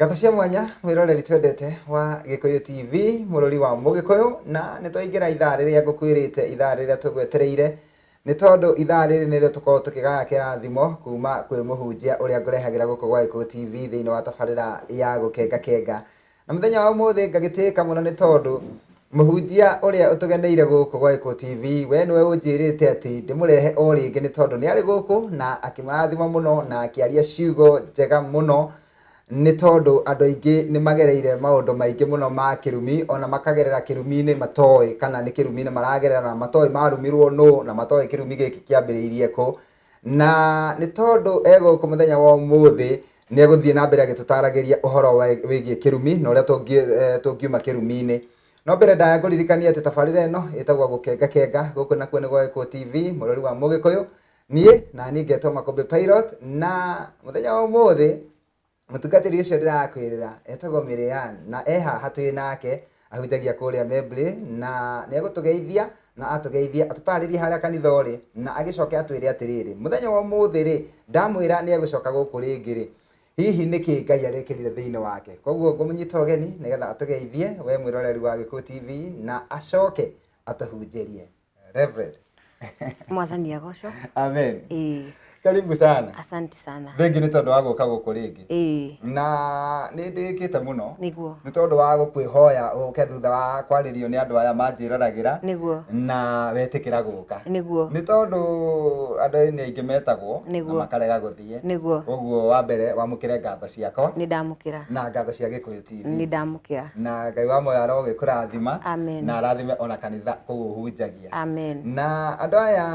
Ngatho cia mwanya mwĩroreri twendete wa Gĩkũyũ TV, mũrũri wa Mũgĩkũyũ, na nĩ twaingĩra ithaa rĩrĩa ngũkwĩrĩte, ithaa rĩrĩa tũgwetereire, nĩ tondũ ithaa rĩrĩ nĩrĩo tũkoragwo tũkĩgaya kĩrathimo kuma kwĩ mũhunjia ũrĩa ngũrehagĩra gũkũ gwa Gĩkũyũ TV thĩinĩ wa tabarĩra ya Gũkenga Kenga. Na mũthenya wa ũmũthĩ ngagĩtĩĩka mũno nĩ tondũ mũhunjia ũrĩa ũtũgeneire gũkũ gwa Gĩkũyũ TV, we nĩwe ũnjĩrĩte atĩ ndĩmũrehe o rĩngĩ nĩ tondũ nĩ arĩ gũkũ na akĩmũrathima mũno na akĩaria ciugo njega mũno nĩ tondũ andũ aingĩ nĩ magereire maũndũ maingĩ mũno ma kĩrumi ona makagerera kĩrumi-inĩ matoĩ kana nĩ kĩrumi-inĩ maragerera na matoĩ marumirwo nũ na matoĩ kĩrumi gĩkĩ kĩambĩrĩirie kũ. Na nĩ tondũ e gũkũ mũthenya wa ũmũthĩ nĩ egũthiĩ na mbere agĩtũtaragĩria ũhoro wĩgiĩ kĩrumi na ũrĩa tũngiuma kĩrumi-inĩ. No mbere ndaya ngũririkanie atĩ tabarĩra ĩno ĩtagwo Gũkenga Kenga, gũkũ nakuo nĩ gwa Gĩkũyũ TV, mũrori wa Mũgĩkũyũ. Niĩ na niĩ ngetwo Makũmbĩ Pilot, na mũthenya wa ũmũthĩ mũtungatĩri ũcio ndĩrakwĩrĩra etagwo Miriam na e haha twĩ nake ahunjagia kũrĩa Membley na nĩ egũtũgeithia na atũgeithie atũtarĩrie harĩa kanitha ũrĩ na agĩcoke atwĩre atĩrĩrĩ mũthenya wa ũmũthĩ rĩ ndamwĩra nĩ egũcoka gũkũ rĩngĩ rĩ hihi nĩkĩ Ngai arekĩrire thĩinĩ wake koguo ngũmũnyita ũgeni nĩgetha atũgeithie we mwĩroreri wa Gĩkũyũ TV na acoke atũhunjĩrie Reverend. Mwathani agocwo. Amen. Ĩĩ. Karibu sana. Asante sana. Thengi nĩ tondũ wa gũka gũkũ rĩngĩ. Ĩĩ. Na nĩ ndĩkĩte mũno. Nĩguo. Nĩ tondũ wa gũkwĩhoya ũke thutha wa kwarĩrio nĩ andũ aya manjĩroragĩra. Nĩguo. Na wetĩkĩra gũka. Nĩguo. Nĩ tondũ andũ nĩ aingĩ metagwo na Nĩguo. makarega gũthiĩ. Nĩguo. Koguo wa mbere wamũkĩre ngatho ciakwa. Nĩ ndamũkĩra. Na ngatho cia Gĩkũyũ TV. Nĩ ndamũkĩra. Na Ngai wa muoyo arogĩkũrathima. Amen. Na arathime ona kanitha kũu ũhunjagia. Amen. Na andũ aya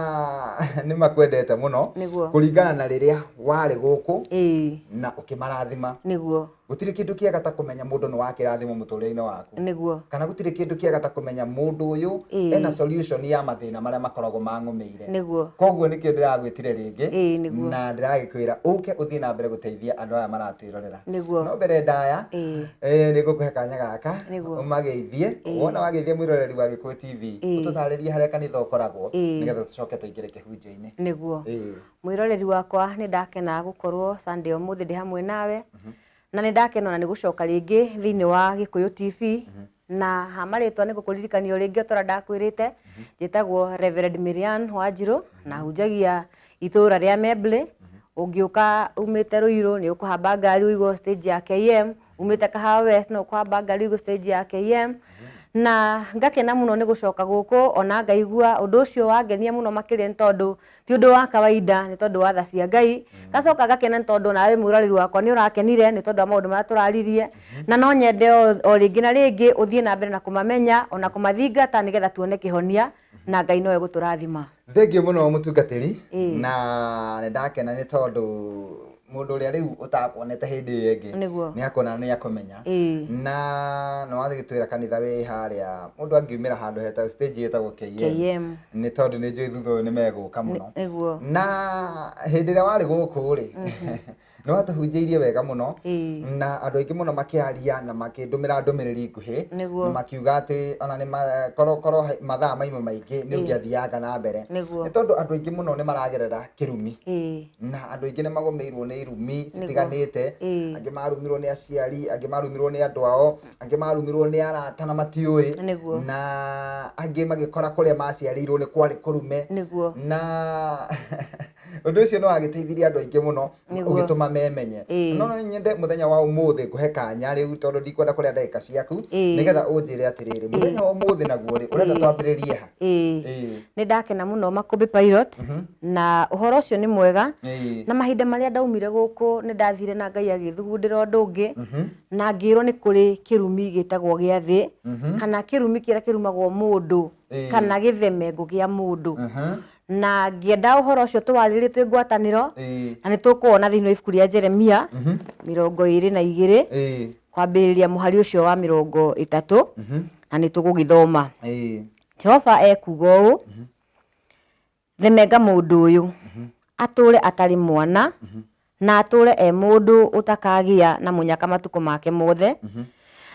nĩ makwendete mũno. Nĩguo. Kũringana na rĩrĩa warĩ gũkũ. Ĩĩ. Na ũkĩmarathima. Nĩguo. Gũtirĩ kĩndũ kĩega ta kũmenya mũndũ nĩ wakĩrathimwo mũtũrĩre-inĩ waku. Nĩguo. Kana gũtirĩ kĩndũ kĩega ta kũmenya mũndũ ũyũ Ĩĩ. ena solution ya mathĩna marĩa makoragwo mang'ũmĩire. Nĩguo. Koguo nĩkĩo ndĩragwĩtire rĩngĩ. Ĩĩ, nĩguo. Na ndĩragĩkwĩra ũke ũthiĩ na mbere gũteithia andũ aya maratwĩrorera. Nĩguo. No mbere ndaya, Ĩĩ. nĩ ngũkũhe kanya gaka Nĩguo. ũmageithie. Ĩĩ. Wona wageithia mwĩroreri wa Gĩkũyũ TV, Ĩĩ. ũtũtarĩrie harĩa kanitha ũkoragwo, Ĩĩ. nĩgetha tũcoke tũingĩre kĩhunjio-inĩ. Nĩguo. Ĩĩ. Mwĩroreri wakwa nĩ ndakena gũkorwo Sunday ũmũthĩ ndĩ hamwe nawe. Na nĩ ndakena ona nĩ gũcoka rĩngĩ thĩinĩ wa Gĩkũyũ TV. Na ha marĩtwa nĩ ngũkũririkania o rĩngĩ o ta ũrĩa ndakwĩrĩte, njĩtagwo Reverend Marianne Wanjirũ na hunjagia itũra rĩa Membley. Ũngĩũka umĩte Ruiru nĩ ũkũhamba ngari ũigwo stage ya KM, umĩte Kahawa West no ũkũhamba ngari ũigwo stage ya KM. Na ngakena mũno nĩ gũcoka gũkũ ona ngaigua ũndũ ũcio wangenia mũno makĩria nĩ tondũ ti ũndũ wa kawaida nĩ tondũ wa tha cia Ngai. Ngacoka ngakena nĩ tondũ nawe mwĩroreri wakwa nĩ ũrakenire nĩ tondũ wa maũndũ marĩa tũraririe. Na no nyende o rĩngĩ na rĩngĩ ũthiĩ na mbere na kũmamenya ona kũmathingata nĩgetha tuone kĩhonia na Ngai no egũtũrathima. Thengiũ mũno mũtungatĩri, Ĩĩ. na nĩ ndakena nĩ tondũ mũndũ ũrĩa rĩu ũtakuonete hĩndĩ ĩyo ĩngĩ Nĩguo. nĩ akuona na nĩ akũmenya. Ĩĩ. Na nĩ wagĩtwĩra kanitha wĩ harĩa mũndũ angiumĩra handũ heta stage ĩtagwo KM. KM. Nĩ tondũ nĩ njũĩ thutha ũyũ nĩ megũka mũno. Nĩguo. Na hĩndĩ ĩrĩa warĩ gũkũ rĩ, nĩ watũhunjĩirie wega mũno Ĩĩ. na andũ aingĩ mũno makĩaria na makĩndũmĩra ndũmĩrĩri nguhĩ Nĩguo. na makiuga atĩ ona nĩ korwo korwo mathaa maima maingĩ nĩ Ĩĩ. ũngĩathianga na mbere Nĩguo. nĩ tondũ andũ aingĩ mũno nĩ maragerera kĩrumi Ĩĩ. na andũ aingĩ nĩ magũmĩirwo nĩ irumi Nĩguo. citiganĩte Ĩĩ. angĩ marumirwo nĩ aciari angĩ marumirwo nĩ andũ ao angĩ marumirwo nĩ arata na matiũĩ Nĩguo. na angĩ magĩkora kũrĩa maciarĩirwo nĩ kwarĩ kũrume Nĩguo. na ũndũ ũcio nĩ wagĩteithirie andũ aingĩ mũno Nĩguo. ũgĩtũma memenye Ĩĩ. no no nyende mũthenya wa ũmũthĩ ngũhe kanya rĩu tondũ ndikwenda kũrĩa ndagĩka ciaku Ĩĩ. nĩgetha ũnjĩre atĩrĩrĩ mũthenya wa ũmũthĩ naguo rĩ ũrenda Ĩĩ. twambĩrĩrie ha Ĩĩ. Ĩĩ. Nĩ ndakena mũno Makũmbĩ Pilot na ũhoro ũcio nĩ mwega Ĩĩ. na mahinda marĩa ndaumire gũkũ nĩ ndathire na Ngai agĩthugundĩra ũndũ ũngĩ na ngĩrwo nĩ kũrĩ kĩrumi gĩtagwo gĩa thĩ kana kĩrumi kĩrĩa kĩrumagwo mũndũ Ĩĩ. kana gĩthemengo kĩa mũndũ Mhm. na ngĩenda ũhoro ũcio tũwarĩrĩrie twĩ ngwatanĩro Ĩĩ. na nĩ tũkũwona thĩinĩ wa ibuku rĩa Jeremia 22 Ĩĩ. kwambĩrĩria mũhari ũcio wa 30 na nĩ tũgũgĩthoma. Ĩĩ. Jehova ekuuga ũũ, Themenga mũndũ ũyũ, atũũre atarĩ mwana, na atũũre e mũndũ ũtakagĩa na mũnyaka matukũ make mothe,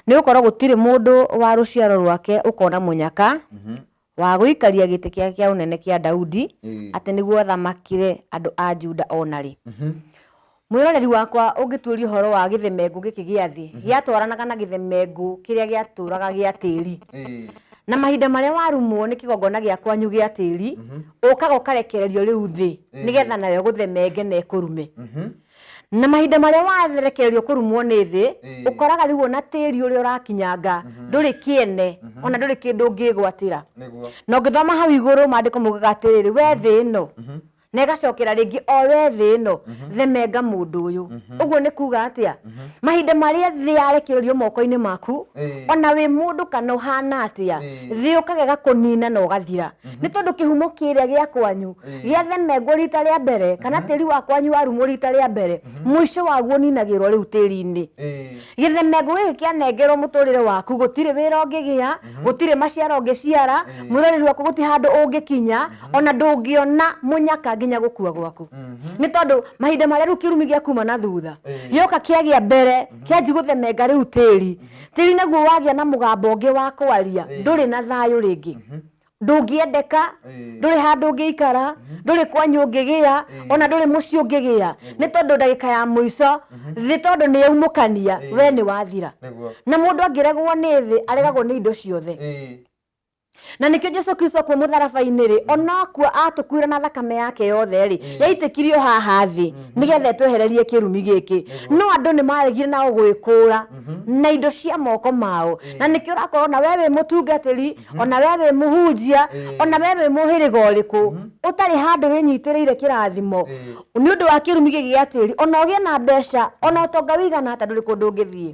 nĩ gũkorũo gũtirĩ mũndũ wa rũciaro rwake ũkona mũnyaka wa gũikaria gĩtĩ gĩake kĩa ũnene kĩa Daudi, Ĩĩ. atĩ nĩguo athamakĩre andũ a Juda o na rĩ. Mwĩroreri wakwa, ũngĩtuĩria ũhoro wa gĩthemengũ gĩkĩ gĩa thĩ, gĩatwaranaga na gĩthemengũ kĩrĩa gĩatũraga gĩa tĩri. Na mahinda marĩa warumwo nĩ kĩgongona gĩa kwanyu gĩa tĩri, ũkaga ũkarekererio rĩu thĩ nĩgetha nayo ĩgũthemenge na ĩkũrume. Na mahinda marĩa warekererio kũrumwo nĩ thĩ, ũkoraga rĩu ona tĩri ũrĩa ũrakinyanga ndũrĩ kĩene, ona ndũrĩ kĩndũ ũngĩgwatĩra. Na ũngĩthoma hau igũrũ maandĩko maugaga atĩrĩrĩ, we thĩ ĩno, na ĩgacokera rĩngĩ o we thĩ ĩno, themenga mũndũ ũyũ. Ũguo nĩ kuga atĩa? Mahinda marĩa thĩ yarekererio moko-inĩ maku, ona wĩ mũndũ kana ũhana atĩa, thĩ ũkaga ĩgakũnina na ũgathira. Nĩ tondũ kĩhumo kĩrĩa gĩa kwanyu gĩathemengwo rita rĩa mbere, kana tĩri wa kwanyu warumwo rita rĩa mbere, mũico waguo ũninagĩrwo rĩu tĩri-inĩ. Gĩthemengũ gĩkĩ kĩanengerwo mũtũrĩre waku, gũtirĩ wĩra ũngĩgĩa, gũtirĩ maciaro ũngĩciara, mwĩroreri waku gũtirĩ handũ ũngĩkinya, ona ndũngĩona mũnyaka nginya gũkua gwaku. Nĩ tondũ mahinda marĩa rĩu kĩrumi gĩa kuma na thutha gĩoka kĩagĩa mbere, kĩanji gũthemenga rĩu tĩri, tĩri naguo wagĩa na mũgambo ũngĩ wa kwaria, ndũrĩ na thayũ rĩngĩ. Ndũngĩendeka, ndũrĩ handũ ũngĩikara, ndũrĩ kwanyu ũngĩgĩa, ona ndũrĩ mũciĩ ũngĩgĩa, nĩ tondũ ndagĩka ya mũico thĩ tondũ nĩ yaumũkania, we nĩ wathira. Na mũndũ angĩregwo nĩ thĩ, aregagwo nĩ indo ciothe. Na nĩkĩo Jesu Kristo akua mũtharaba-inĩ rĩ, ona akua atũkuĩra na thakame yake yothe rĩ, yaitĩkirio haha thĩ nĩgetha ĩtwehererie kĩrumi gĩkĩ. No andũ nĩ maregire nao gwĩkũra na indo cia moko mao. Na nĩkĩo ũrakorwo na we wĩ mũtungatĩri, ona we wĩ mũhunjia, ona we wĩ mũhĩrĩga ũrĩkũ, ũtarĩ handũ wĩnyitĩrĩire kĩrathimo nĩ ũndũ wa kĩrumi gĩkĩ gĩa tĩri, ona ũgĩe na mbeca, ona ũtonga wĩigana atĩa, ndũrĩ kũndũ ũngĩthiĩ.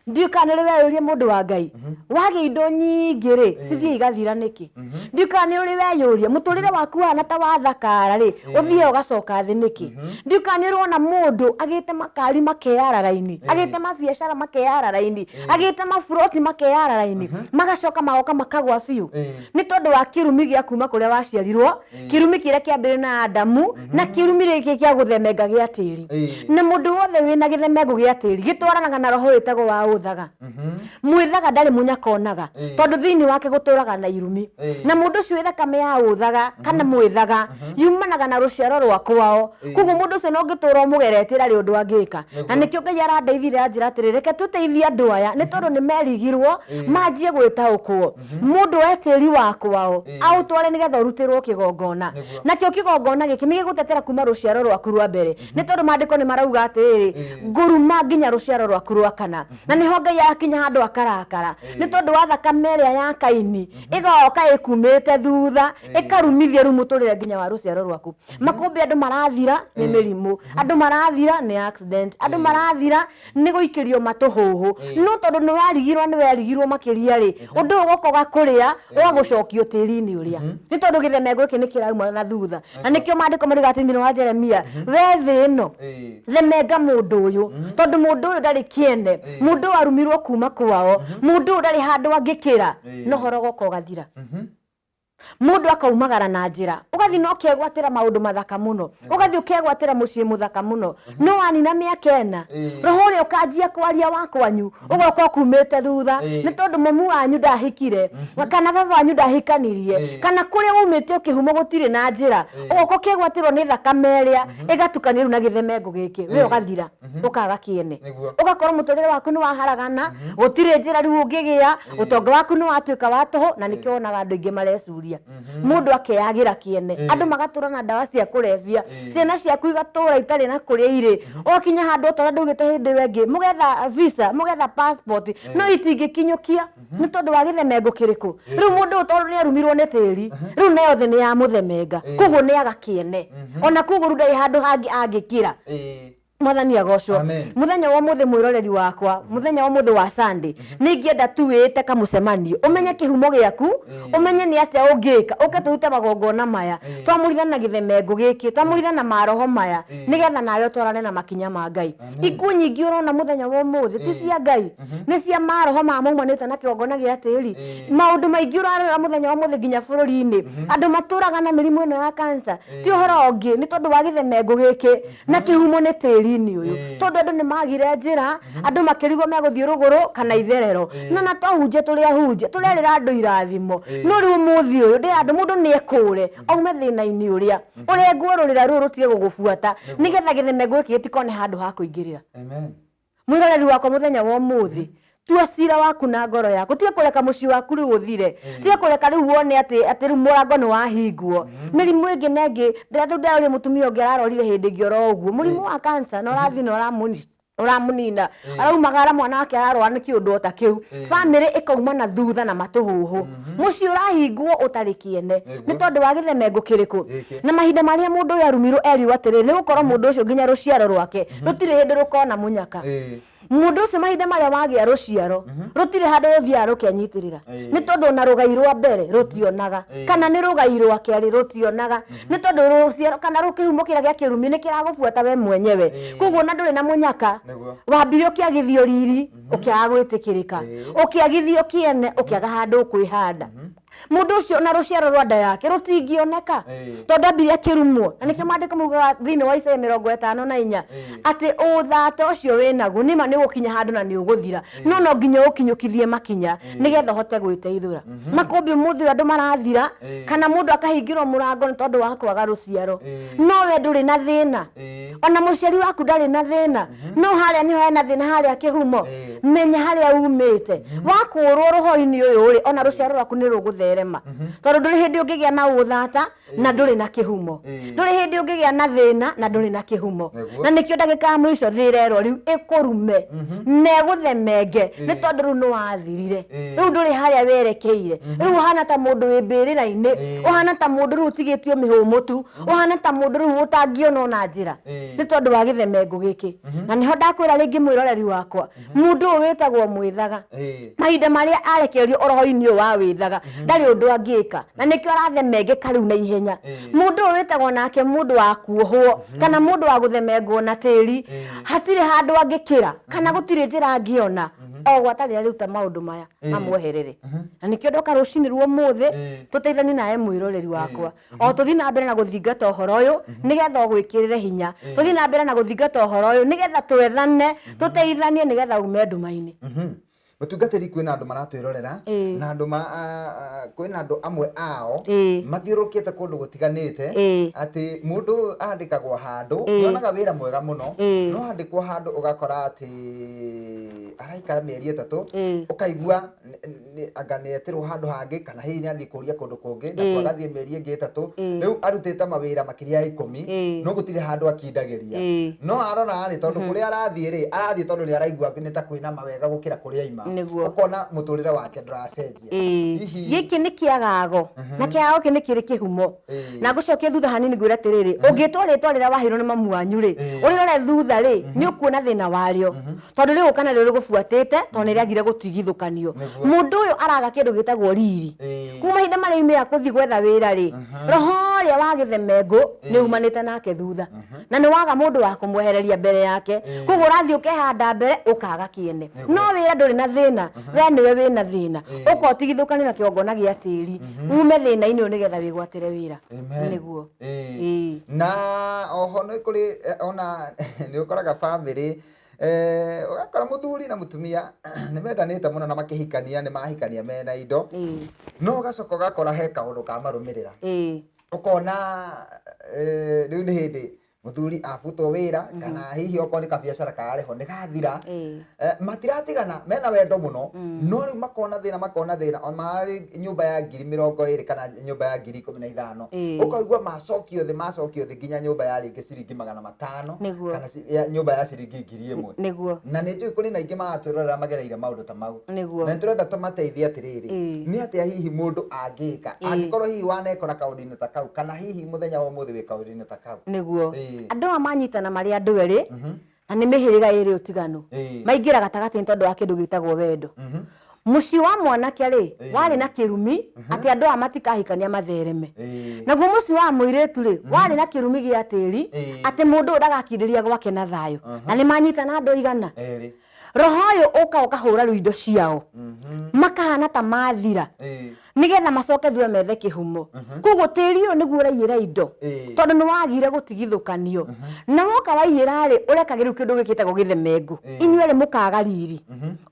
Ndiũĩ kana nĩ ũrĩ weyũria mũndũ wa Ngai, wagĩa indo nyingĩ rĩ, cithiĩ igathira nĩkĩ? Ndiũĩ kana nĩ ũrĩ weyũria mũtũrĩre waku wahana ta wathakara rĩ, ũthiaga ũgacoka thĩ nĩkĩ? Ndiũĩ kana nĩ ũrona mũndũ agĩte makari makeyara raini, agĩte mabiacara makeyara raini, agĩte maburoti makeyara raini, magacoka magoka makagwa biũ. Nĩ tondũ wa kĩrumi gĩa kuma kũrĩa waciarirwo, kĩrumi kĩrĩa kĩambĩrĩirio na Adamu, na kĩrumi gĩkĩ kĩa gũthemenga gĩa tĩri. Na mũndũ wothe wĩna gĩthemengũ gĩa tĩri gĩtwaranaga na roho wĩtagwo wa ũthaga. Mwĩthaga ndarĩ mũnyaka onaga, tondũ thĩinĩ wake gũtũraga na irumi. Na mũndũ ũcio wĩ thakame ya ũthaga kana mwĩthaga yumanaga na rũciaro rwa kwao. Koguo mũndũ ũcio no ũngĩtũra ũmũgeretie ndarĩ ũndũ angĩka. Na nĩkĩo Ngai arandeithire anjĩra atĩrĩ, reke tũteithie andũ aya nĩ tondũ nĩ merigirwo manjie gwĩtaũkwo. Mũndũ oe tĩri wa kwao aũtware nĩgetha ũrutĩrwo kĩgongona. Nakĩo kĩgongona gĩkĩ nĩ gĩgũtetera kuma rũciaro rwaku rwa mbere. Nĩ tondũ maandĩko nĩ marauga atĩrĩrĩ, ngũruma nginya rũciaro rwaku rwa kana. Na nĩho Ngai arakinya handũ akarakara. Nĩ tondũ wa thakame ĩrĩa ya Kaini ĩgoka ĩkumĩte thutha ĩkarumithia rĩu mũtũrĩre nginya wa rũciaro rwaku. Makũmbĩ andũ marathira nĩ mĩrimũ, andũ marathira nĩ accident, andũ marathira nĩ gũikĩrio matũhũhũ. No tondũ nĩ warigirwo nĩ werigirwo makĩria rĩ, ũndũ ũyũ ũgoka ũgakũrĩa, ũgagũcokio tĩri-inĩ ũrĩa. Nĩ tondũ gĩthemengũ gĩkĩ nĩ kĩrauma na thutha. Na nĩkĩo maandĩko marauga atĩ thĩinĩ wa Jeremia, we thĩ ĩno, themenga mũndũ ũyũ, tondũ mũndũ ũyũ ndarĩ kĩene, mũndũ ũyũ arumirwo kuma kwao, mũndũ ũyũ ndarĩ handũ angĩkĩra, na ũhoro ũgoka ũgathira. Mũndũ akaumagara na njĩra, ũgathiĩ na ũkegwatĩra maũndũ mathaka mũno, ũgathiĩ ũkegwatĩra mũciĩ mũthaka mũno, no wanina mĩaka ĩna, roho ũrĩa ũkanjia kwaria wa kwanyu, ũgoka ũkumĩte thutha, nĩ tondũ mamu wanyu ndahikire, kana baba wanyu ndahikanirie, kana kũrĩa waumĩte ũkĩhumo gũtirĩ na njĩra, ũgoka ũkegwatĩrwo nĩ thakame ĩrĩa, ĩgatukanio rĩu na gĩthemengũ gĩkĩ, we ũgathira, ũkaga kĩene. Ũgakorwo mũtũrĩre waku nĩ waharagana, gũtirĩ njĩra rĩu ũngĩgĩa, ũtonga waku nĩ watuĩka wa tũhũ, na nĩkĩo wonaga andũ aingĩ marecuria. Mũndũ akeyagĩra kĩene, andũ magatũra na ndawa cia kũrebia, ciana ciaku igatũra itarĩ na kũrĩa irĩ, ũgakinya handũ ota ũrĩa ndaugĩte hĩndĩ ĩyo ĩngĩ, mũgetha visa, mũgetha passport, no itingĩkinyũkia nĩ tondũ wa gĩthemengo kĩrĩkũ? Rĩu mũndũ ũyũ tondũ nĩ arumirwo nĩ tĩri, rĩu nayo thĩ nĩ yamũthemenga, koguo nĩ aga kĩene. Ona koguo rĩu ndarĩ handũ hangĩ angĩkĩra. Mwathani agocwo. Amen. Muthenya wa umuthi mwiroreri wakwa, muthenya wa umuthi wa Sunday, nĩ ingĩenda tu wĩte kamũcemanio, ũmenye kĩhumo gĩaku, ũmenye nĩ atĩa ũngĩka, ũke tũrute magongona maya, twamũrithane na gĩthemengũ gĩkĩ, twamũrithane na maroho maya, nĩgetha nawe ũtwarane na makinya ma Ngai. Ikuũ nyingĩ ũrona mũthenya wa ũmũthĩ ti cia Ngai, nĩ cia maroho maya maumanĩte na kĩgongona gĩa tĩri. Maũndũ maingĩ ũrarora mũthenya wa ũmũthĩ nginya bũrũri-inĩ, andũ matũraga na mĩrimũ ĩno ya cancer, ti ũhoro ũngĩ, nĩ tondũ wa gĩthemengũ gĩkĩ. Na kĩhumo nĩ tĩri. ũhoro-inĩ ũyũ tondũ andũ nĩ magire njĩra, andũ makĩrigwo megũthiĩ rũgũrũ kana itherero. No na twahunjia tũrĩ ahunjia, tũrerĩra andũ irathimo. No rĩu ũmũthĩ ũyũ ndĩra andũ mũndũ nĩ ekũre aume thĩna-inĩ ũrĩa, ũrengwo rũrĩra rũrũ rũtige gũgũbuata nĩgetha gĩthemengũ gĩkĩ gĩtikone handũ ha kũingĩrĩra. Amen. Mwĩroreri wakwa mũthenya wa ũmũthĩ, tua cira waku na ngoro yaku, tiga kũreka mũciĩ waku rĩu ũthire, tiga kũreka rĩu wone atĩ atĩ rĩu mũrango nĩ wahingwo. Mĩrimũ ĩngĩ na ĩngĩ, ndĩrathiĩ ndĩraroria mũtumia ũngĩ ararorire hĩndĩ ĩngĩ oro ũguo, mũrimũ wa cancer na ũrathiĩ na ũramũnina, araumagara mwana wake ararwara nĩ kĩũndũ o ta kĩu, bamĩrĩ ĩkauma na thutha na matũhũhũ, mũciĩ ũrahingwo ũtarĩ kĩene nĩ tondũ wa gĩthemengũ kĩrĩkũ? Gĩkĩ. Na mahinda marĩa mũndũ ũyũ arumirwo erirwo atĩrĩrĩ, nĩ gũkorwo mũndũ ũcio nginya rũciaro rwake rũtirĩ hĩndĩ rũkona mũnyaka. Mũndũ ũcio mahinda marĩa wagĩa rũciaro rũtirĩ handũ rũthiaga rũkenyitĩrĩra, nĩ tondũ ona rũgai rwa mbere rũtionaga, kana nĩ rũgai rwa kerĩ rũtionaga, nĩ tondũ rũciaro kana kĩhumo kĩrĩa gĩa kĩrumi nĩ kĩragũbuata we mwenyewe. Koguo ona ndũrĩ na mũnyaka, wambire ũkĩagithio riri, ũkĩaga gwĩtĩkĩrĩka, ũkĩagithio kĩene, ũkĩaga handũ ũkwĩhanda. Mũndũ ũcio na rũciaro rwa nda yake rũtingĩoneka, tondũ ambire akĩrumwo. Na nĩkĩo maandĩko maugaga thĩinĩ wa Isaia 54 atĩ ũthata ũcio wĩnaguo nĩma nĩ ũgũkinya handũ na nĩ ũgũthira, no no nginya ũkinyũkithie makinya nĩgetha ũhote gwĩteithũra. Makũmbĩ ũmũthĩ ũyũ andũ marathira, kana mũndũ akahingĩrwo mũrango nĩ tondũ wa kwaga rũciaro, no we ndũrĩ na thĩna, ona mũciari waku ndarĩ na thĩna, no harĩa nĩho hena thĩna, harĩa kĩhumo. Menya harĩa umĩte. Wakũrwo rũhoro-inĩ ũyũ rĩ, ona rũciaro rwaku nĩ rũgũtherema, tondũ ndũrĩ hĩndĩ ũngĩgĩa na ũthata na ndũrĩ na kĩhumo, ndũrĩ hĩndĩ ũngĩgĩa na thĩna na ndũrĩ na kĩhumo. Na nĩkĩo ndagĩka ya mũico thĩ ĩrerwo rĩu ĩkũrume na ĩgũthemenge, nĩ tondũ rĩu nĩ wathirire, rĩu ndũrĩ harĩa werekeire, rĩu ũhana ta mũndũ wĩ mbĩrĩra-inĩ, ũhana ta mũndũ rĩu ũtigĩtio mĩhũmũ tu, ũhana ta mũndũ rĩu ũtangĩona ona njĩra, nĩ tondũ wa gĩthemengũ gĩkĩ. Na nĩho ndakwĩra rĩngĩ mwĩroreri wakwa, mũndũ ũyũ wĩtagwo mwĩthaga, mahinda marĩa arekererio ũroho-inĩ ũyũ wa wĩthaga, ndarĩ ũndũ angĩka, na nĩkĩo arathemengeka rĩu na ihenya. Mũndũ ũyũ wĩtagwo nake mũndũ wa kuohwo, kana mũndũ wa gũthemengwo na tĩri, hatirĩ handũ angĩkĩra, kana gũtirĩ njĩra angĩona, o gwata rĩrĩa rĩu ta maũndũ maya mamweherere. Na nĩkĩo ndoka rũcinĩ rwa ũmũthĩ, tũteithanie nawe mwĩroreri wakwa, o tũthiĩ na mbere na gũthingata ũhoro ũyũ nĩgetha ũgwĩkĩrĩre hinya, tũthiĩ na mbere na gũthingata ũhoro ũyũ nĩgetha twethane, tũteithanie nĩgetha ume nduma-inĩ. Mũtungatĩri, kwĩna andũ maratwĩrorera, na andũ kwĩna andũ amwe ao mathiũrũrũkĩte kũndũ gũtiganĩte, atĩ mũndũ andĩkagwo handũ, nĩonaga wĩra mwega mũno, no andĩkwo handũ ũgakora atĩ araikara mĩeri 3, ũkaigua anga nĩetĩrwo handũ hangĩ, kana hihi nĩathiĩ kũria kũndũ kũngĩ, na agathiĩ mĩeri ĩngĩ 3, rĩu arutĩte mawĩra makĩria ya 10, no gũtirĩ handũ akindagĩria. No arora rĩ, tondũ kũrĩa arathiĩ rĩ, arathiĩ tondũ nĩ araigua nĩ ta kwĩna mawega gũkĩra kũrĩa aima. Ũkona mũtũrĩre wake ndũracenjia. Hihi Gĩkĩ nĩ kĩagago, na kĩagago kĩ nĩ kĩrĩ kĩhumo. Na ngũcokie thutha hanini ngwĩre atĩrĩrĩ, ũngĩtwo rĩtwa rĩrĩa waheirwo nĩ mamu wanyu rĩ, ũrĩrore thutha rĩ, nĩ ũkuona thĩna warĩo. Tondũ rĩgũka narĩo rĩgũbuatĩte, tondũ nĩ rĩagire gũtigithũkanio. Mũndũ ũyũ araga kĩndũ gĩtagwo riri. Kuma mahinda marĩa aumĩra kũthiĩ gwetha wĩra rĩ, roho ũrĩa wa gĩthemengũ nĩ umanĩte nake thutha. Na nĩ waga mũndũ wa kũmwehereria mbere yake. Koguo ũrathiĩ ũkehanda mbere, ũkaga kĩene. No wĩra ndũrĩ na thĩna, we nĩwe wĩna thĩna. Ũka ũtigithũkanie na kĩgongona gĩa tĩri, ume thĩna-inĩ ũyũ nĩgetha wĩgwatĩre wĩra. Nĩguo. Na oho nĩ kũrĩ, ona nĩ ũkoraga bamĩrĩ, ũgakora mũthuri na mũtumia nĩ mendanĩte mũno na makĩhikania, nĩ mahikania mena indo. No ũgacoka ũgakora he kaũndũ ka marũmĩrĩra. Ũkona rĩu nĩ hĩndĩ mũthuri abutwo wĩra, kana hihi okorwo nĩ kabiacara kararĩho nĩ gathira. Matiratigana, mena wendo mũno, no rĩu makona thĩna, makona thĩna, ona mararĩ nyũmba ya ngiri 20 kana nyũmba ya ngiri 15. Ũkaigua macokio thĩ, macokio thĩ nginya nyũmba ya rĩngĩ ciringi 500, kana nyũmba ya ciringi 1000. Na nĩ njũĩ kũrĩ na aingĩ maratwĩrorera magereire maũndũ ta mau. Na nĩ tũrenda tũmateithie atĩrĩrĩ, nĩ atĩa hihi mũndũ angĩka, angĩkorwo hihi wanekora kaũndũ-inĩ ta kau, kana hihi mũthenya wa ũmũthĩ wĩ kaũndũ-inĩ ta kau. Andũ aya manyitana marĩ andũ erĩ, na nĩ mĩhĩrĩga ĩrĩ ũtiganu. Maingĩra gatagatĩ nĩ tondũ wa kĩndũ gĩtagwo wendo. Mũciĩ wa mwanake rĩ, warĩ na kĩrumi atĩ andũ aya matikahikania mathereme. Naguo mũciĩ wa mũirĩtu rĩ, warĩ na kĩrumi gĩa tĩri atĩ mũndũ ũyũ ndagakindĩria gwake na thayũ. Na nĩ manyitana andũ aigana. Roho ũyũ ũka ũkahũra rĩu indo ciao, makahana ta mathira. Nĩgetha macoke thutha methe kĩhumo. Koguo tĩri ũyũ nĩguo ũraiyĩra indo, tondũ nĩ wagire gũtigithũkanio. Na woka waiyĩra rĩ, ũreka rĩu kĩndũ gĩkĩtagwo gĩthemengũ. Inyuerĩ mũkaga riri.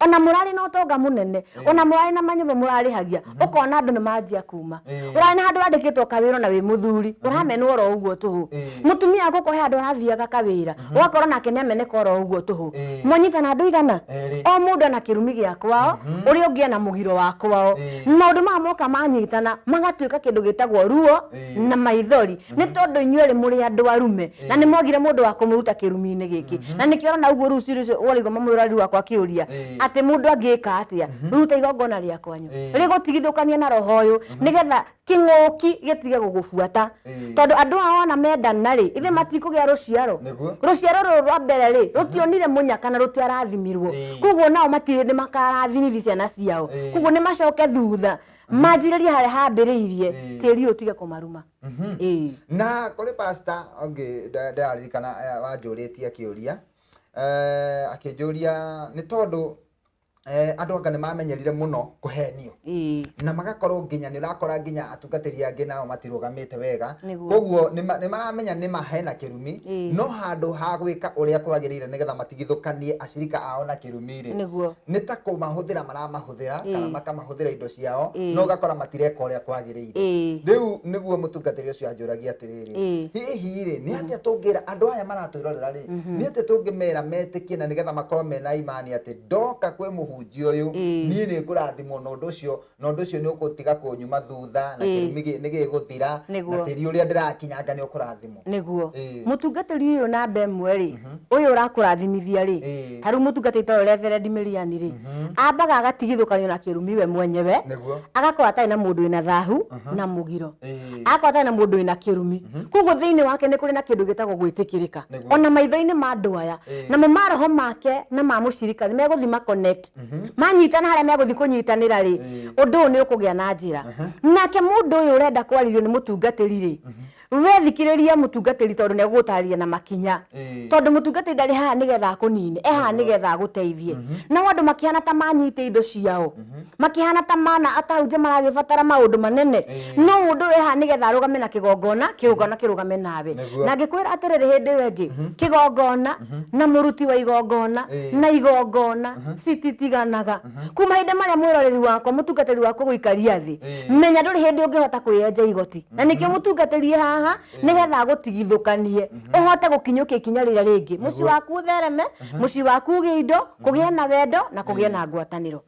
Ona mũrarĩ na ũtonga mũnene, ona mũrarĩ na manyũmba mũrarĩhagia, ũkona andũ nĩ manjia kuma. Ũrarĩ na handũ wandĩkĩtwo kawĩra ona wĩ mũthuri, ũramenwo oro ũguo tũhũ. Mũtumia waku ũkohe handũ arathiaga kawĩra, ũgakora nake nĩ ameneka oro ũguo tũhũ. Mwanyitana andũ aigana? Erĩ. O mũndũ ena kĩrumi gĩa kwao, ũrĩa ũngĩ ena mũgiro wa kwao. Maũndũ maya moka manyitana, magatuĩka kĩndũ gĩtagwo ruo na maithori. Nĩ tondũ inyuerĩ mũrĩ andũ arume, na nĩ mwagire mũndũ wa kũmũruta kĩrumi-inĩ gĩkĩ. Na nĩkĩo ũrona ũguo rĩu ciũria icio ũraigua mũrori wakwa akĩũria, atĩ mũndũ angĩka atĩa? Ruta igongona rĩa kwanyu. Rĩgũtigithũkania na roho ũyũ, nĩgetha kĩng'ũki gĩtige gũgũbuata. Tondũ andũ aya wona mendana rĩ, ithe matikũgĩa rũciaro. Rũciaro rũrũ rwa mbere rĩ, rũtionire mũnyaka na rũtiarathimirwo. Koguo nao matirĩ hĩndĩ makarathimirwo ciana ciao. Koguo nĩ macoke thutha, manjĩrĩrie harĩa hambĩrĩirie, tĩri ũyũ ũtige kũmaruma. Na kũrĩ pastor ũngĩ ndĩraririkana wanjũrĩtie akĩũria, akĩnjũria nĩ tondũ andũ anga nĩ mamenyerire mũno kũhenio. Na magakorwo nginya nĩ ũrakora nginya atungatĩri angĩ nao matirũgamĩte wega. Koguo nĩ maramenya nĩ ma hena kĩrumi, no handũ ha gwĩka ũrĩa kwagĩrĩire nĩgetha matigithũkanie acirika ao na kĩrumi rĩ, nĩ ta kũmahũthĩra maramahũthĩra, kana makamahũthĩra indo ciao, no ũgakora matireka ũrĩa kwagĩrĩire. Rĩu nĩguo mũtungatĩri ũcio anjũragia atĩrĩrĩ, hihi rĩ, nĩ atĩa tũngĩra andũ aya maratwĩrorera rĩ, nĩ atĩa tũngĩmera metĩkie na nĩgetha makorwo mena imani atĩ ndoka kwĩ mũhunjia ũyũ, niĩ nĩ ngũrathimwo na ũndũ ũcio, na ũndũ ũcio nĩ ũgũtiga kũnyuma thutha, na kĩrumi nĩ gĩgũthira, na tĩri ũrĩa ndĩrakinyanga nĩ ũkũrathimwo. Nĩguo. Mũtungatĩri ũyũ namba ĩmwe rĩ, ũyũ ũrakũrathimithia rĩ, ta rĩu mũtungatĩri ta ũyũ Reverend Miriam rĩ, ambaga agatigithũkanio na kĩrumi we mwenyewe, agakorwo atarĩ na mũndũ wĩna thahu na mũgiro. Agakorwo atarĩ na mũndũ wĩna kĩrumi. Koguo thĩinĩ wake nĩ kũrĩ na kĩndũ gĩtagwo gwĩtĩkĩrĩka. Ona maitho-inĩ ma andũ aya, namo maroho make na ma mũcirika nĩ megũthiĩ ma connect. Manyitana harĩa megũthiĩ kũnyitanĩra rĩ, ũndũ ũyũ nĩ ũkũgĩa na njĩra. Nake mũndũ ũyũ ũrenda kwarĩrio nĩ mũtungatĩri rĩ, we thikĩrĩria mũtungatĩri tondũ nĩ egũgũtarĩria na makinya. Tondũ mũtungatĩri ndarĩ haha nĩgetha akũnine, e haha nĩgetha agũteithie. Nao andũ makĩhana ta manyita indo ciao, makĩhana ta mana atahunjia maragĩbatara maũndũ manene, no mũndũ ũyũ e haha nĩgetha arũgame na kĩgongona, kĩgongona kĩrũgame nawe. Na ngĩkwĩra atĩrĩrĩ hĩndĩ ĩyo ĩngĩ, kĩgongona na mũruti wa igongona na igongona cititiganaga. Kuma hĩndĩ marĩa mwĩroreri wakwa, mũtungatĩri wakwa gũikaria thĩ, menya ndũrĩ hĩndĩ ũngĩhota kwĩyenja igoti. Na nĩkĩo mũtungatĩri e haha nĩgetha agũtigithũkanie, ũhote gũkinyũkia ikinya rĩrĩa rĩngĩ, mũciĩ waku ũthereme, mũciĩ waku ũgĩe indo, kũgĩe na wendo na kũgĩe na ngwatanĩro.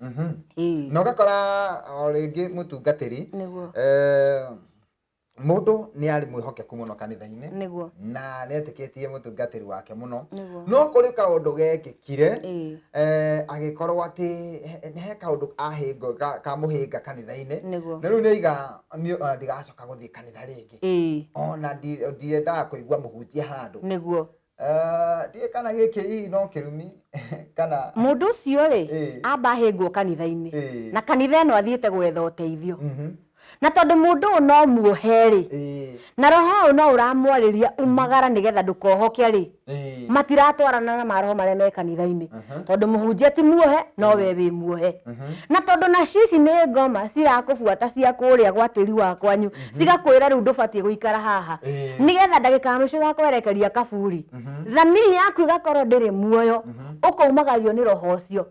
Na ũgakora o rĩngĩ mũtungatĩri, mũndũ nĩ arĩ mwĩhokeku mũno kanitha-inĩ, na nĩ etĩkĩtie mũtungatĩri wake mũno, no kũrĩ kaũndũ gekĩkire, agĩkorwo atĩ he kaũndũ ahĩngwo, kamũhĩnga kanitha-inĩ, na rĩu nĩ oiga niĩ ona ndigacoka gũthiĩ kanitha rĩngĩ. Ona ndiendaga kũigua mũhunjia handũ. Ndiũĩ kana gĩkĩ hihi no kĩrumi, kana mũndũ ũcio rĩ, amba ahĩngwo kanitha-inĩ, na kanitha ĩno athiĩte gwetha ũteithio. Na tondũ mũndũ ũyũ no muohe rĩ, na roho ũyũ no ũramwarĩria umagara nĩgetha ndũkohoke rĩ, matiratwarana na maroho marĩa me kanitha-inĩ. Tondũ mũhunjia ti muohe, no we wĩ muohe. Na tondũ nacio ici nĩ ngoma cirakũbuata cia kũrĩa gwa tĩri wa kwanyu, cigakwĩra rĩu ndũbatiĩ gũikara haha. Nĩgetha ndagĩka ya mũico ĩgakwerekeria kaburi. Thamiri yaku ĩgakorwo ndĩrĩ muoyo, ũkaumagario nĩ roho ũcio.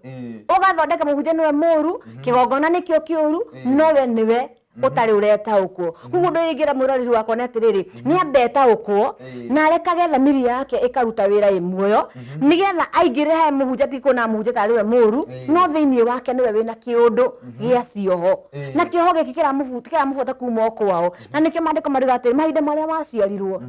Ũgathondeka mũhunjia nĩwe mũru, kĩgongona nĩkĩo kĩũru, no we nĩwe ũtarĩ ũretaũkwo. Koguo ũndũ ũyũ ingĩra mwĩroreri wakwa nĩ atĩrĩrĩ, nĩ ambe etaũkwo, na arekage thamiri yake ĩkaruta wĩra ĩ muoyo, nĩgetha aingĩrĩre harĩa mũhunjia ti kuona mũhunjia tarĩ we mũru, no thĩiniĩ wake nĩwe wĩna kĩũndũ gĩa cioho. Na kĩoho gĩkĩ kĩramũbuata kuma o kwao. Na nĩkĩo maandĩko mariuga atĩrĩ, mahinda marĩa waciarirwo,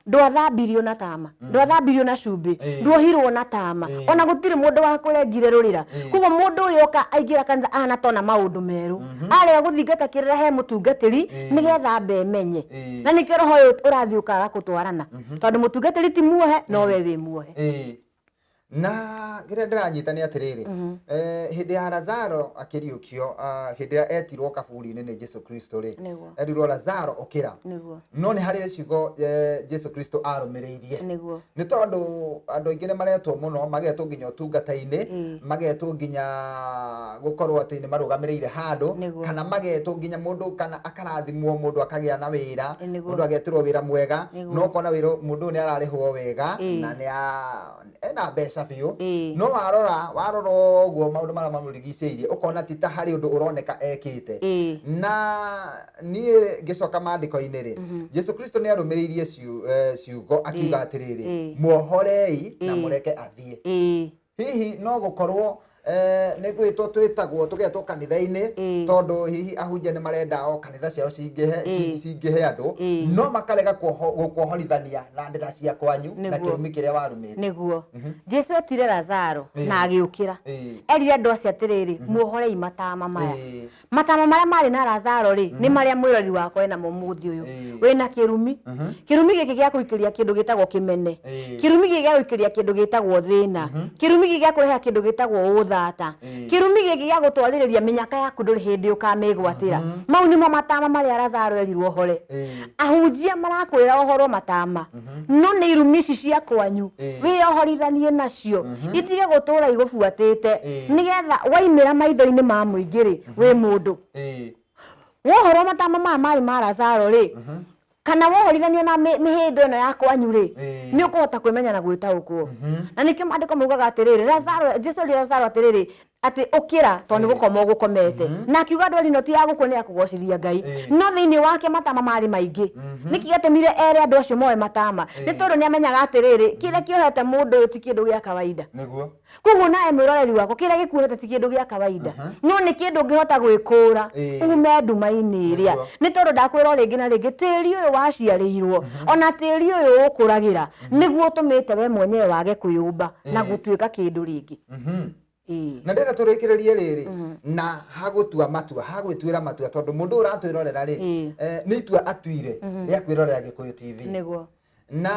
ndwathambirio na tama, ndwathambirio na cumbĩ, nduohirwo na tama, ona gũtirĩ mũndũ wakũrengire rũrĩra. Koguo mũndũ ũyũ oka aingĩra kanitha ahana tona maũndũ merũ, arega gũthingata kĩrĩra he mũtungatĩri nĩgetha ambe emenye. Na nĩkĩo roho ũyũ ũrathiĩ ũkaga gũtwarana, tondũ mũtungatĩri ti muohe, no we wĩ muohe. Na kĩrĩa ndĩranyita nĩ atĩrĩrĩ, hĩndĩ ya Lazaro akĩriũkio, hĩndĩ ĩrĩa etirwo kaburi-inĩ nĩ Jesu Kristo rĩ, Nĩguo. erirwo Lazaro ũkĩra. Nĩguo. No nĩ harĩ ciugo Jesu Kristo arũmĩrĩirie. Nĩguo. Nĩ tondũ andũ aingĩ nĩ maretwo mũno, magetwo nginya ũtungata-inĩ, magetwo nginya gũkorwo atĩ nĩ marũgamĩrĩire handũ, Nĩguo. kana magetwo nginya mũndũ kana akarathimwo mũndũ akagĩa na wĩra, Nĩguo. mũndũ agetĩrwo wĩra mwega, Nĩguo. no ũkona wĩra mũndũ ũyũ nĩ ararĩhwo wega na nĩ ena mbeca biũ, no warora warora ũguo maũndũ marĩa mamũrigicĩirie ũkona ti ta harĩ ũndũ ũroneka ekĩte. Na niĩ ngĩcoka maandĩko-inĩ rĩ, Jesu Kristo nĩ arũmĩrĩirie ciugo akiuga atĩrĩrĩ, muohorei na mũreke athiĩ. Hihi no gũkorwo nĩ gwĩtwo twĩtagwo tũgetwo kanitha-inĩ, tondũ hihi ahunjia nĩ marenda o kanitha ciao cingĩhe cingĩhe andũ, no makarega gũkuohorithania na ndĩra cia kwanyu na Nĩguo. kĩrumi kĩrĩa warumĩte. Nĩguo. Jesu etire Lazaro na agĩũkĩra. Erire andũ acio atĩrĩrĩ, muohorei matama maya. Matama marĩa marĩ na Lazaro rĩ, nĩ marĩa mwĩrori wakwa ena mo mũthĩ ũyũ. Wĩna kĩrumi. Kĩrumi gĩkĩ gĩa gũikĩria kĩndũ gĩtagwo kĩmene. Kĩrumi gĩkĩ gĩa gũikĩria kĩndũ gĩtagwo thĩna. Kĩrumi gĩkĩ gĩa kũrehe kĩndũ gĩtagwo ũthata. Kĩrumi gĩkĩ gĩa gũtwarĩrĩria mĩnyaka yaku ndũrĩ hĩndĩ ũkamĩgwatĩra. Mau nĩmo matama marĩa Lazaro erirwo ohore. Ahunjia marakwĩra ũhoro matama, no nĩ irumi ici cia kwanyu wĩyohorithanie nacio, itige gũtũra igũbuatĩte, nĩgetha waimĩra maitho-inĩ ma mũingĩ rĩ, wĩ mũndũ. Wohorwo matama maya marĩ ma Lazaro rĩ, kana wohorithanio na mĩhĩndo ĩno ya kwanyu rĩ, nĩ ũkũhota kwĩmenya na gwĩtaũkwo. Na nĩkĩo maandĩko maugaga atĩrĩrĩ, Lazaro, Jesu erire Lazaro atĩrĩrĩ, atĩ ũkĩra tondũ nĩ gũkoma ũgũkomete. Na akiuga ndwari ĩno ti ya gũkua, nĩ ya kũgocithia Ngai. No thĩinĩ wake matama marĩ maingĩ. Nĩkĩ gĩatũmire ere andũ acio moe matama? Nĩ tondũ nĩ amenyaga atĩrĩrĩ, kĩrĩa kĩohete mũndũ ũyũ ti kĩndũ gĩa kawaida. Nĩguo. Koguo nawe mwĩroreri wakwa, kĩrĩa gĩkuohete ti kĩndũ gĩa kawaida, no nĩ kĩndũ ũngĩhota gwĩkũra ume nduma-inĩ ĩrĩa. Nĩ tondũ ndakwĩra o rĩngĩ na rĩngĩ, tĩri ũyũ waciarĩirwo, ona tĩri ũyũ ũkũragĩra, nĩguo ũtũmĩte we mwenyewe wage kwĩyũmba na gũtuĩka kĩndũ rĩngĩ. Na ndĩrenda tũrĩkĩrĩrie rĩrĩ na hagũtua matua, hagwĩtuĩra matua, tondũ mũndũ ũratwĩrorera rĩ, nĩ itua atuire rĩa kwĩrorera Gĩkũyũ TV. Nĩguo. Na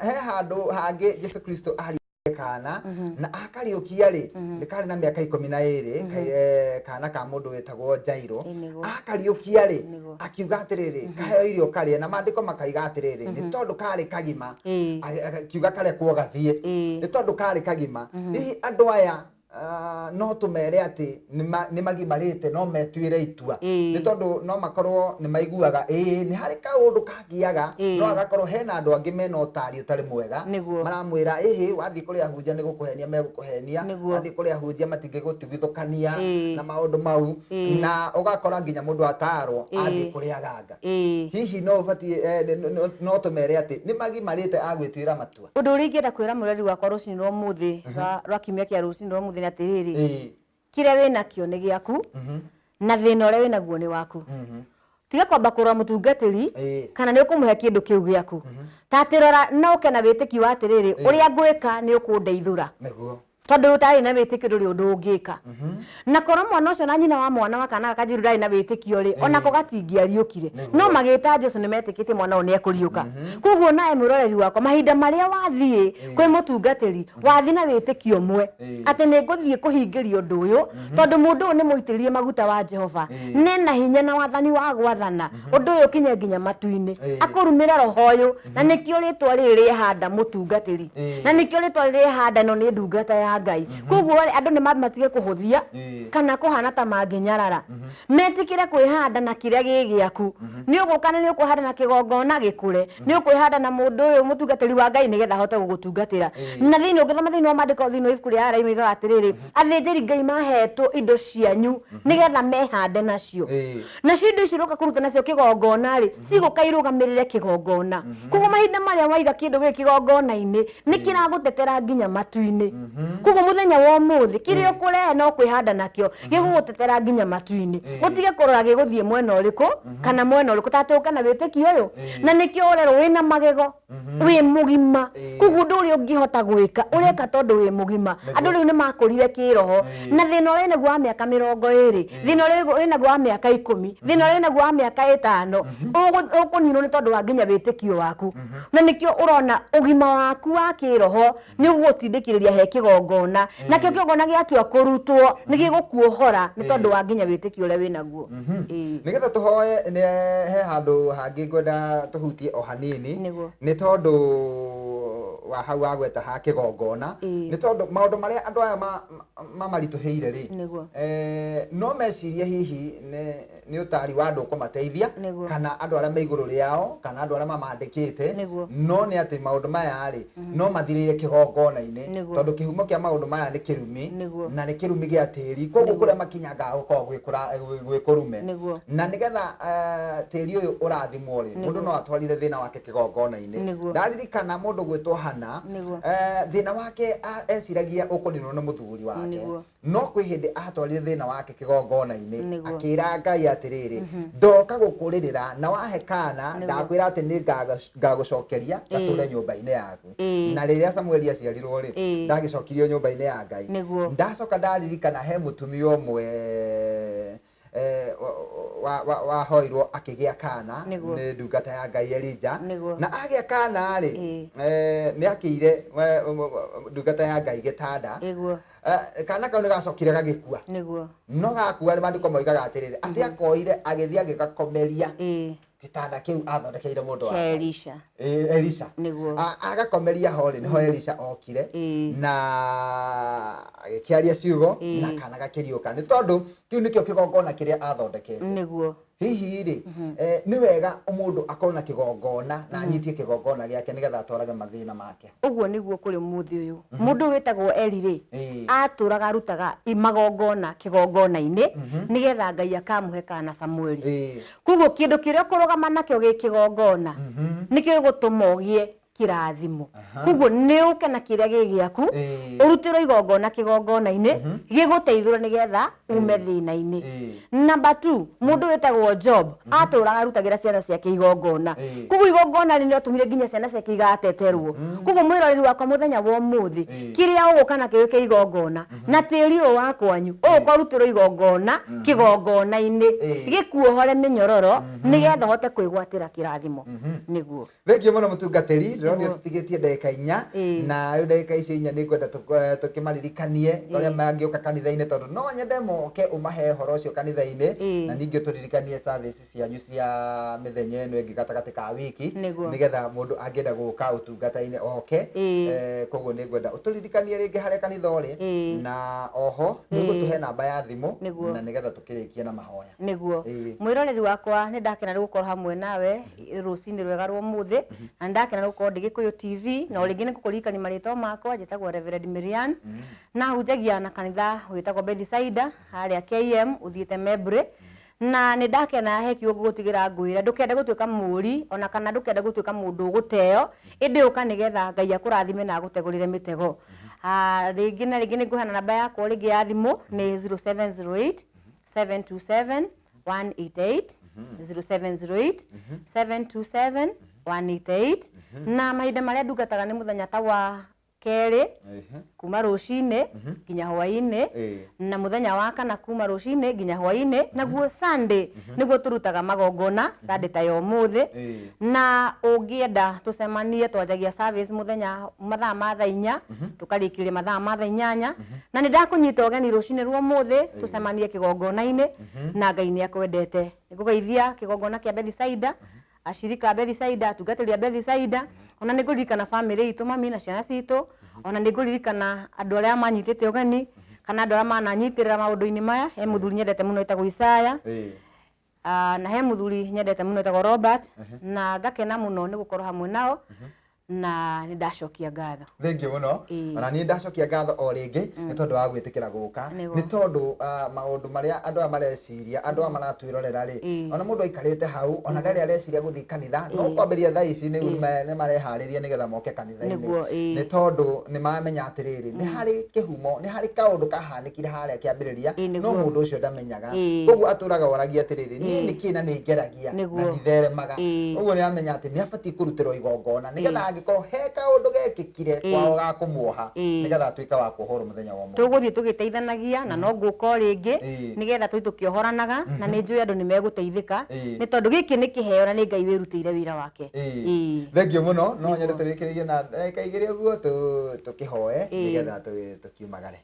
he handũ hangĩ Jesu Kristo ari kana na akariũkia rĩ, nĩ karĩ na mĩaka 12, kana ka mũndũ wĩtagwo Jairo. Nĩguo. Akariũkia rĩ, Nĩguo. akiuga atĩrĩrĩ, kaheo irio karĩe, na maandĩko makaiga atĩrĩrĩ, nĩ tondũ karĩ kagima, akiuga karekwo gathiĩ, nĩ tondũ karĩ kagima. Hihi andũ aya no tũmere atĩ nĩ magimarĩte, no metuĩre itua, nĩ tondũ no makorwo nĩ maiguaga ĩĩ nĩ harĩ kaũndũ kangiaga, no agakorwo hena andũ angĩ mena ũtari ũtarĩ mwega, Nĩguo. maramwĩra ĩhĩ wathiĩ kũrĩ ahunjia nĩ gũkũhenia megũkũhenia, Nĩguo. wathiĩ kũrĩ ahunjia matingĩgũtigithũkania na maũndũ mau, na ũgakora nginya mũndũ atarwo athiĩ kũrĩ aganga. Hihi no ũbatiĩ no tũmere atĩ nĩ magimarĩte agwĩtuĩra matua? Ũndũ ũrĩa ingĩenda kwĩra mũrori wakwa rũcinĩ rwa ũmũthĩ, rwa kiumia kĩa rũcinĩ rwa ũmũthĩ nĩ atĩrĩrĩ, kĩrĩa wĩnakĩo nĩ gĩaku, na thĩna ũrĩa wĩnaguo nĩ waku. Tiga kwamba kũrora mũtungatĩri kana nĩ ũkũmũhe kĩndũ kĩu gĩaku. Ta atĩ rora na ũke na wĩtĩkio wa atĩrĩrĩ, ũrĩa ngwĩka nĩ ũkũndeithũra. Nĩguo. Tondũ ũtarĩ na wĩtĩkio ndũrĩ ũndũ ũngĩka. Na korwo mwana ũcio na nyina wa mwana wa kana gaka Njiru ndarĩ na wĩtĩkio rĩ, onako gatingĩariũkire. No magĩta Jesu nĩ metĩkĩtie mwana ũyũ nĩ ekũriũka. Koguo nawe mwĩroreri wakwa, mahinda marĩa wathiĩ kwĩ mũtungatĩri, wathiĩ na wĩtĩkio ũmwe, atĩ nĩ ngũthiĩ kũhingĩria ũndũ ũyũ, tondũ mũndũ ũyũ nĩ mũitĩrĩrie maguta wa Jehova, nena hinya na wathani wa gwathana, ũndũ ũyũ ũkinye nginya matu-inĩ, akũrumĩre roho ũyũ, na nĩkĩo rĩtwa rĩrĩ rĩhanda mũtungatĩri, na nĩkĩo rĩtwa rĩrĩ rĩhanda ĩno nĩ ndungata ya Ngai. Koguo rĩ, andũ nĩ matige kũhũthia kana kũhana ta mangĩnyarara, metĩkĩre kwĩhanda na kĩrĩa gĩ gĩaku. Nĩ ũgũka na nĩ ũkwĩhanda na kĩgongona gĩkũre, nĩ ũkwĩhanda na mũndũ ũyũ mũtungatĩri wa Ngai nĩgetha ahote gũgũtungatĩra. Na thĩinĩ ũngĩthoma thĩinĩ wa maandĩko thĩinĩ wa ibuku rĩa Alawii moigaga atĩrĩrĩ, athĩnjĩri Ngai mahetwo indo cianyu nĩgetha mehande nacio. Nacio indo icio ũroka kũruta nacio kĩgongona rĩ, cigũka irũgamĩrĩre kĩgongona. Koguo mahinda marĩa waiga kĩndũ gĩkĩ kĩgongona-inĩ, nĩ kĩragũtetera nginya matu-inĩ. Koguo Koguo muthenya wa umuthi kiria ukurehe no kwihanda nakio gigugutetera nginya matu-ini. Utige kurora giguthie mwena uriku kana mwena uriku tatuka na witikio uyu, na nikio urerwo wina magego wi mugima. Koguo undu uria ungihota gwika ureka tondu wi mugima. Andu riu ni makurire kiroho na thina uria winaguo wa miaka 20, thina uria winaguo wa miaka 10, thina uria winaguo wa miaka 5 ukuninwo ni tondu wa nginya witikio waku. Na nikio urona ugima waku wa kiroho ni ugutindikiriria he kigongona, nakio kigongona giatua kurutwo ni gigukuohora ni tondu wa nginya witikio uria winaguo. Nigetha tuhoe he handu hangi ngwenda tuhutie o hanini ni tondu wa hau wagweta ha kigongona, ni tondu maundu maria andu aya mamarituhiire ri no mecirie hihi ni utari wa andu kumateithia kana andu aria me iguru riao kana andu aria mamandikite, no ni ati maundu maya ri no mathirire kigongona-ini tondu kihumo kia maundu maya ni kirumi na ni kirumi gia tiri, koguo kuria makinyaga gukorwo gwikurume, na nigetha tiri uyu urathimwo ri mundu no atwarire thina wake kigongona-ini. Ndaririkana mundu gwitwo Hana, thina wake eciragia ukuninwo ni muthuri wake, no kwi hindi atwarire thina wake kigongona-ini akira Ngai atiriri, ndoka gukuririra na wahe kana ndakwira ati ni ngagucokeria gature nyumba-ini yaku. Na riria Samueli aciarirwo ri ndagicokirio nyumba-ini ya Ngai. Ndacoka ndaririkana he mutumia umwe wahoirwo akigia kana ni ndungata ya Ngai Elija, na agia kana ri ni akiire ndungata ya Ngai gitanda, kana kau ni gacokire gagikua. No gakua ni mandiko moigaga atiriri ati akoire agithie agigakomeria gitanda kiu athondekeire mundu wa Elisha. Elisha agakomeria ho ri niho Elisha okire na agikiaria ciugo na kana gakiriuka, ni tondu kiu nikio kigongona kiria athondekete. Niguo hihi ri ni wega mundu akorwo na kigongona na anyitie kigongona giake nigetha atwarage mathina make. Uguo niguo kuri muthi uyu mundu witagwo Eli ri aturaga arutaga magongona kigongona-ini nigetha Ngai akamuhe kana Samueli. Koguo kindu kiria kurugama nakio gi kigongona nikio gigutuma ugie kirathimo. Koguo ni uke na kiria gi giaku urutirwo igongona kigongona-ini giguteithura nigetha ume thina-ini. Number 2, mundu witagwo Job aturaga arutagira ciana ciake igongona. Koguo igongona ri nĩrĩatũmire nginya ciana ciake igateterwo. Koguo mwiroreri wakwa muthenya wa umuthi kiria uguka nakio gĩke igongona na tĩri ũyũ wa kwanyu ũgũka ũrutĩrwo igongona kigongona-inĩ gĩkuohore mĩnyororo nigetha ũhote kwĩgwatĩra kĩrathimo. Nĩguo. Thengiũ mũno mũtungatĩri, ndĩronio tũtigĩtie ndagĩka 4 na rĩu ndagĩka icio 4 nĩngwenda tũkĩmaririkanie ũrĩa mangĩũka kanitha-inĩ, tondũ no nyende moke ũmahe ũhoro ũcio kanitha-inĩ, na ningĩ tũririkanie service cianyu cia mĩthenya ĩno ĩngĩ gatagatĩ ka wiki nigetha mũndũ angĩenda gũka ũtungata-inĩ oke. Koguo nĩngwenda ũtũririkanie rĩngĩ harĩa kanitha ũrĩ, na oho nĩũgũtũhe namba ya thimũ na nigetha tũkĩrĩkie na mahoya. Nĩguo mwĩroreri wakwa nĩ ndakena nĩ gũkorwo hamwe nawe rũcinĩ rwega rwa ũmũthĩ, na nĩ ndakena nĩ gũkorwo ndĩ Gĩkũyũ TV, na o rĩngĩ nĩ ngũkũririkania marĩtwa makwa, njĩtagwo Reverend Miriam na hunjagia na kanitha wĩtagwo Bethsaida harĩa KM ũthiĩte Membre. Na nĩ ndakena he kiugo ngũgũtigĩra ngwĩra ndũkende gũtuĩka mũũri ona kana ndũkende gũtuĩka mũndũ ũgũteo, ĩndĩ ũka nĩgetha Ngai akũrathime na agũtegũrĩre mĩtego. Rĩngĩ na rĩngĩ nĩ ngũheana namba yakwa rĩngĩ ya thimũ nĩ 0708 727 188, 0708 727 188. Na mahinda marĩa ndungataga nĩ mũthenya ta wa kerĩ kuma rũcinĩ nginya hwaĩ-inĩ, na mũthenya wa kana kuma rũcinĩ nginya hwaĩ-inĩ, naguo Sunday nĩguo tũrutaga magongona Sunday ta ya ũmũthĩ. Na ũngĩenda tũcemanie twanjagia service mũthenya mathaa ma thaa 4 tũkarĩkĩria mathaa ma thaa 8, na nĩ ndakũnyita ũgeni rũcinĩ rwa ũmũthĩ tũcemanie kĩgongona-inĩ, na Ngai nĩ akwendete. Nĩngũgeithia kĩgongona kĩa Bethsaida, ashirika a Bethsaida, atungatĩri a Bethsaida, ona nĩ ngũririkana bamĩrĩ itũ mami na ciana citũ, ona nĩ ngũririkana andũ arĩa manyitĩte ũgeni kana andũ arĩa mananyitĩrĩra maũndũ-inĩ maya. He mũthuri nyendete mũno wĩtagwo Isaya, na he mũthuri nyendete mũno wĩtagwo Robert, na ngakena mũno nĩ gũkorwo hamwe nao. Na nĩ ndacokia ngatho. Thengiũ mũno. Ona niĩ ndacokia ngatho o rĩngĩ nĩ tondũ wa gwĩtĩkĩra gũka, nĩ tondũ maũndũ marĩa andũ aya mareciria, andũ aya maratwĩrorera rĩ, ona mũndũ aikarĩte hau ona ndarĩ areciria gũthiĩ kanitha, no kwambĩrĩria thaa ici nĩ mareharĩria nĩgetha moke kanitha-inĩ, nĩ tondũ nĩ mamenya atĩrĩrĩ, nĩ harĩ kĩhumo, nĩ harĩ kaũndũ kahanĩkire harĩa kĩambĩrĩria, no mũndũ ũcio ndamenyaga. Koguo atũraga oragia atĩrĩrĩ, niĩ nĩkĩ na nĩ ngeragia na nditheremaga. Ũguo nĩ amenya atĩ nĩ abatiĩ kũrutĩrwo igongona nĩgetha angĩkorwo he kaũndũ gekĩkire kwao ga kũmuoha, nĩgetha atuĩke wa kuohorwo mũthenya wa ũmũthĩ. Tũgũthiĩ tũgĩteithanagia na no ngũka o rĩngĩ nĩgetha tũthiĩ tũkĩohoranaga, na nĩ njũĩ andũ nĩ megũteithĩka, nĩ tondũ gĩkĩ nĩ kĩheo na nĩ Ngai wĩrutĩire wĩra wake. Thengiũ mũno. No nyende tũrĩkĩrĩrie na ndagĩka igĩrĩ ũguo tũkĩhoe nĩgetha tũkiumagare.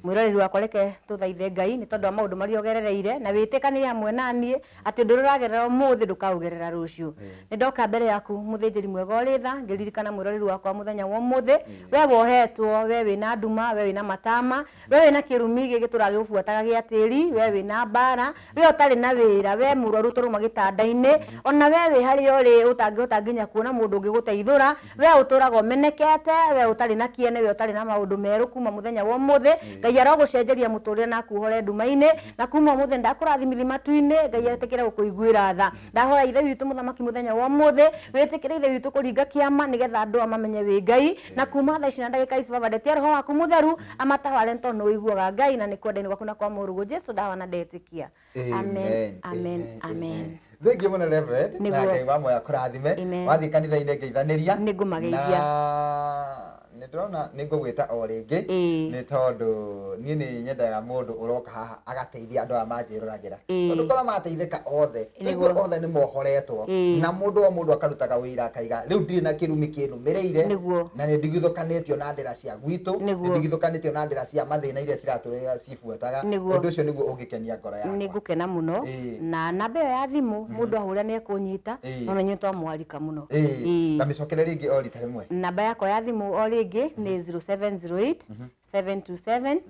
Mwĩroreri wakwa, reke tũthaithe Ngai nĩ tondũ wa maũndũ marĩa ũgerereire, na wĩtĩkanie hamwe na niĩ atĩ ũndũ ũrĩa ũragerera ũmũthĩ ndũkaũgerera rũciũ. Nĩ ndoka mbere yaku mũthĩnjĩri mwega ũrĩ tha, ngĩririkana mwĩroreri wakwa mũthenya wa ũmũthĩ, we wohetwo, we wĩna nduma, we wĩna matama, we wĩna kĩrumi gĩkĩ tũragĩgũbuataga gĩa tĩri, we wĩna mbara, we ũtarĩ na wĩra, we mũrwaru ũtaruma gĩtanda-inĩ, ona we wĩ harĩa ũrĩ ũtangĩhota nginya kuona mũndũ ũngĩgũteithũra, we ũtũraga ũmenekete, we ũtarĩ na kĩene, we ũtarĩ na maũndũ merũ kuma mũthenya wa ũmũthĩ. Ngai arogũcenjeria mũtũrĩre na akuohore nduma-inĩ, na kuma ũmũthĩ ndakũrathimithi matu-inĩ. Ngai etĩkĩre gũkũiguĩra tha. Ndahoya Ithe witũ mũthamaki mũthenya wa ũmũthĩ, wĩtĩkĩre Ithe witũ kũringa kĩama nĩgetha andũ aya mamenye wĩ Ngai, na kuma thaa ici na ndagĩka ici Baba ndetia roho waku mũtheru amataware, nĩ tondũ nĩ ũiguaga Ngai, na nĩ kwenda-inĩ gwaku na kwa mũrũguo Jesũ ndahoya na ndetĩkia. Amen, amen, amen. Thengiũ mũno Reverend, na Ngai wa muoyo akũrathime. Wathiĩ kanitha-inĩ ngeithanĩria. Nĩ ngũmageithia. Na nĩ ndĩrona nĩ ngũgwĩta o rĩngĩ, nĩ tondũ niĩ nĩ nyendaga mũndũ ũroka haha agateithia andũ aya manjĩroragĩra, tondũ korwo mateithĩka othe, tũigue othe nĩ mohoretwo, na mũndũ o mũndũ akarutaga wĩira akaiga rĩu ndirĩ na kĩrumi kĩnũmĩrĩire, na nĩ ndigithũkanĩtio na ndĩra cia gwitũ, nĩ ndigithũkanĩtio na ndĩra cia mathĩna iria ciratũrĩra cibuataga. Ũndũ ũcio nĩguo ũngĩkenia ngoro yakwa. Nĩ ngũkena mũno. Na namba ĩyo ya thimũ mũndũ ahũra nĩ ekũnyita, no na inyuĩ twamwarika mũno. Na mĩcokere rĩngĩ o rita rĩmwe. Namba yakwa ya thimũ o rĩngĩ nĩ 0708 727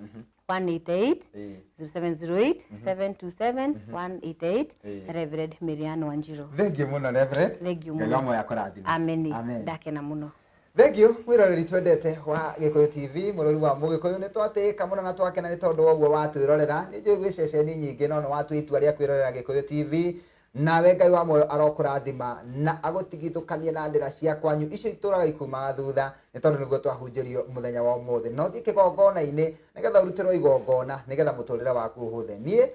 188, 0708 727 188, Reverend Marianne Wanjiru. Thengiũ mũno Reverend. Thengiũ mũno. Ngai wa muoyo akũrathime. Amen. Ndakena mũno. Thengiũ mwĩroreri twendete wa Gĩkũyũ TV, mũrori wa Mũgĩkũyũ, nĩ twatĩĩka mũno na twakena nĩ tondũ wa ũguo watwĩrorera. Nĩ njũĩ gwĩ ceceni nyingĩ no nĩ watua itua rĩa kwĩrorera Gĩkũyũ TV. Nawe Ngai wa muoyo arokũrathima na agũtigithũkanie na ndĩra cia kwanyu icio itũraga ikumaga thutha, nĩ tondũ nĩguo twahunjĩrio mũthenya wa ũmũthĩ. No thiĩ kĩgongona-inĩ nĩgetha ũrutĩrwo igongona nĩgetha mũtũrĩre waku ũhũthe. Niĩ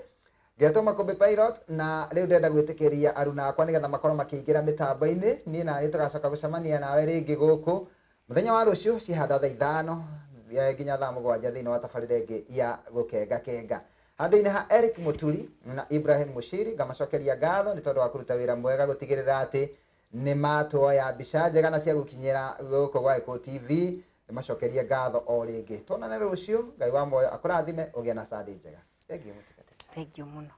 ngetwo Makũmbĩ Pilot, na rĩu ndĩrenda gwĩtĩkĩria aruna akwa nĩgetha makorwo makĩingĩra mĩtambo-inĩ. Niĩ na niĩ tũgacoka gũcemania nawe rĩngĩ gũkũ mũthenya wa rũciũ cihanda thaa 5 nginya thaa 7 thĩinĩ wa tabarĩra ĩngĩ ya gũkenga kenga. Handũ-inĩ ha Eric Muturi na Ibrahim Mushiri, ngamacokeria ngatho nĩ tondũ wa kũruta wĩra mwega gũtigĩrĩra atĩ nĩ matuoya mbica njega na cia gũkinyĩra gũkũ gwa Gĩkũyũ TV. Nĩmacokerie ngatho o rĩngĩ. Tuonane rũciũ, Ngai wa muoyo akũrathime, ũgĩe na Sunday njega. Thengiũ mũtungatĩri. Thengiũ mũno.